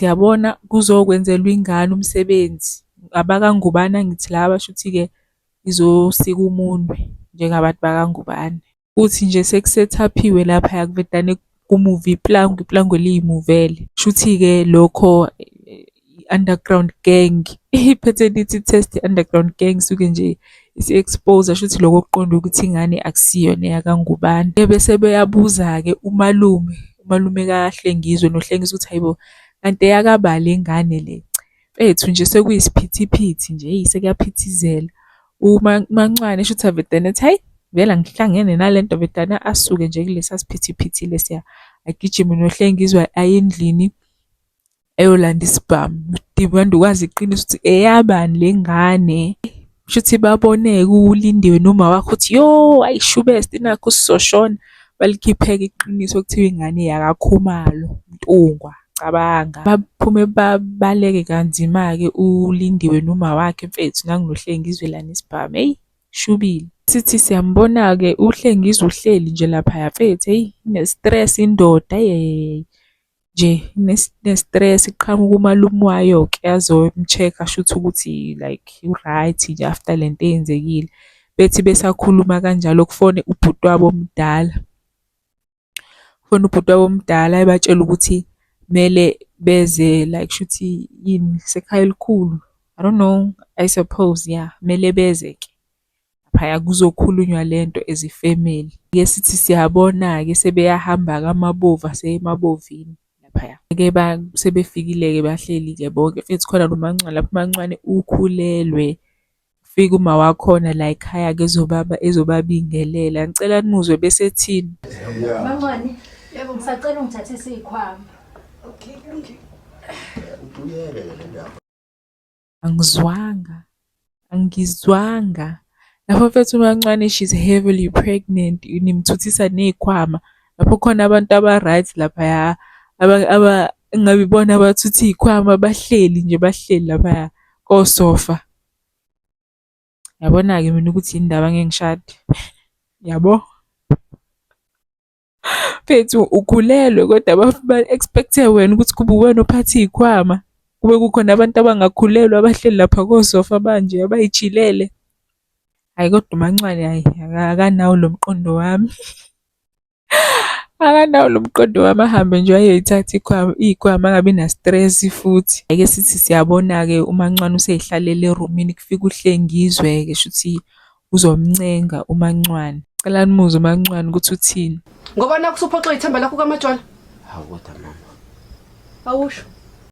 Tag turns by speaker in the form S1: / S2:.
S1: siyabona kuzokwenzelwa ingane umsebenzi. AbakaNgubane angithi laba shuthi-ke izosika umunwe njengabantu bakaNgubane. Kuthi nje sekusethaphiwe laphaya kuvedane kumuve iplangwe, iplangwe liy'muvele. Shuthi-ke lokho i-underground gang, i-paternity test ye-underground gang isuke nje isi-expose-a shuthi lokho okuqonde ukuthi ingane akusiyona eyakaNgubane. Ebese beyabuza-ke umalume, umalume kaHlengizwe noHlengizwe ukuthi hhayi bo, kanti eyakabani le ngane le? Mfethu nje sekuyisiphithiphithi nje, hheyi sekuyaphithizela. UMancwane shuthi avedane ethi hhayi vele angihlangene nale nto avedane asuke nje kulesa siphithiphithi lesiya. Agijime noHlengizwe aye endlini eyolanda isibhamu. Demand ukwazi iqiniso ukuthi eyabani le ngane. Shuthi babone-ke uLindiwe noma wakhe ukuthi yo ayi shubesti nakhu sizoshona. Balikhiphe-ke iqiniso kuthiwa ingane eyakaKhumalo, Mntungwa. Cabanga. Baphume babaleke kanzima-ke uLindiwe noma wakhe mfethu nangu noHlengizwe la nesibhamu eyi shubile. Sithi siyambona-ke uHlengizwe uhleli nje laphaya mfethu eyi ine-stress indoda eyi nje ine-stress iqhamuka umalume wayo-ke azom-check-a shuthi ukuthi like u-right nje after lento eyenzekile. Bethi besakhuluma kanjalo kufone ubhuti wabo omdala. Kufone ubhuti wabo omdala ebatshela ukuthi kumele beze like shuthi yini isekhaya elikhulu, I don't know, I suppose ya, kumele beze-ke laphaya kuzokhulunywa lento as ifemeli. Ke sithi siyabona-ke sebeyahamba-ke amabovu asemabovini laphaya. Ke sebefikile-ke bahleli-ke bonke mfethu khona noMancwane lapho uMancwane ukhulelwe. Kufike uma wakhona la ekhaya-ke ezobabingelela. Ngicela nimuzwe bese ethini.
S2: Mancwane, yebo ngisacela ungithathise izikhwama.
S3: Okay, kulungile. Ubuyele le ndaba.
S1: Angizwanga. Angizwanga. Lapho mfethu uMancwane she's heavily pregnant nimthuthisa ney'khwama. Lapho khona abantu aba-right laphaya aba engabe ibona abathutha iy'khwama bahleli nje bahleli laphaya kosofa. Yabona-ke mina ukuthi yini ndaba ngeke ngishade. Yabo? Mfethu ukhulelwe kodwa ba-expect-e wena ukuthi kube uwena ophatha iy'khwama. Kube kukhona abantu abangakhulelwa abahleli lapha kosofa manje abay'chilele. Hhayi kodwa uMancwane hhayi akanawo lo mqondo wami. Akanawo lo mqondo wami ahambe nje ayoyithatha iy'khwama angabi na-stress futhi. Ake sithi siyabona-ke uMancwane usey'hlalele erumini kufika uHlengizwe-ke shuthi uzomncenga uMancwane. Cela nimuzwe uMancwane ukuthi uthini.
S4: Ngoba nakhu usuphoxwe ithemba lakho kaMajola.
S3: Hawu kodwa mama.
S4: Awusho.